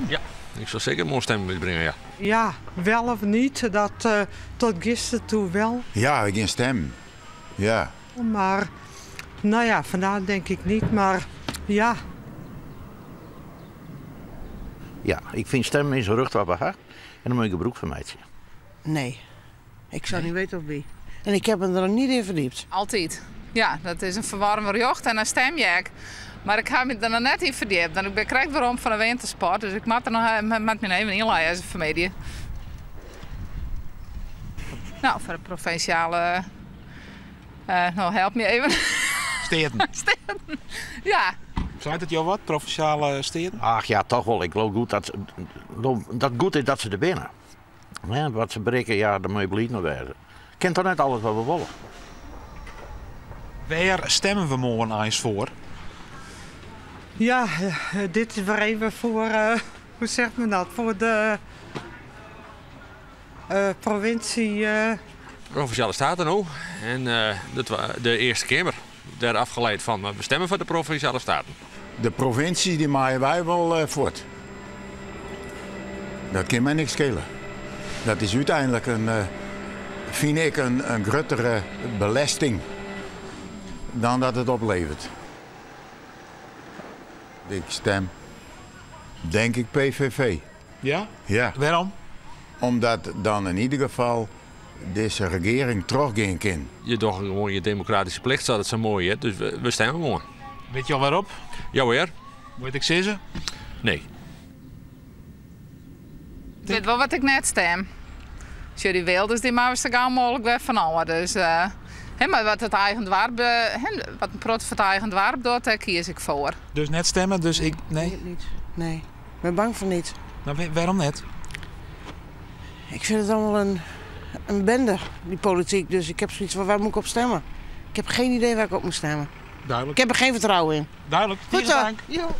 Ja, ik sil seker moarn stimmen útbringe, ja. Ja, wel of niet, dat uh, tot gisteren toe wel. Ja, ik gean stimmen. Ja. Maar, nou ja, vandaag denk ik niet, maar ja. Ja, ik fyn stimmen is in rjocht wat we ha en dêr moat je gebrûk fan meitsje. Nee, ik soe net witte op wie. En ik ha my der noch net yn ferdiept. Altyd. Ja, dat is in ferworven rjocht en dan stim je ek. Mar ik ha my der noch net yn ferdiept. Want ik bin krekt werom fan de wintersport, dus ik moat der noch moat my even ynlêze fan 'e middei. No, foar de provinsjale. No, help my even. Steaten. Steaten. Ja. Seit it jo wat, provinsjale steaten? Ach ja, toch wol. Ik leau goed dat, dat goed is dat se der binne. Ja, wat se berikke, ja, dêr moatte je bliid mei wêze. Kin toch net alles wat we wolle. Wêr stimme we moarn eins foar? Ja, dit is weer even voor, hoe zegt men dat? Voor de provincie. Provinsjale Steaten no en de Earste Keamer. Dêr afgeleid fan, we stimme foar de Provinsjale Steaten. De provinsje dy meie wy wol fuort. Dat kin my niks skele. Dat is úteinlik in, fyn ik, in gruttere belesting dan dat it opleveret. Ik stim, tink ik, PVV. Ja? Ja. Wêrom? Omdat dan yn ieder gefal dizze regearing trochgean kin. Je dogge gewoan je demokratyske plicht, sa't it sa moai hjit. Dus we stimme gewoan. Witte jo wêrop? Jawer. Moat ik sizze? Nee. Ik wit wol wat ik net stim. Sjoch, dy Wilders dy moatte we sa gau mooglik wer fan ôf. Dus, hè, mar wat it eigen doarp, hè, wat in protte foar it eigen doarp docht, dêr kies ik foar. Dus net stimme, dus ik. Nee. Nee, niet. Nee, ik bin bang fan net. No, wêrom net? Ik fyn it allegear in binde, dy polityk. Dus ik ha sokyts fan, wêr moat ik op stimme? Ik ha gjin idee wêr't ik op moat stimme. Dúdlik. Ik ha der gjin fertrouwen yn. Dúdlik. Goed zo. Dank. Jo.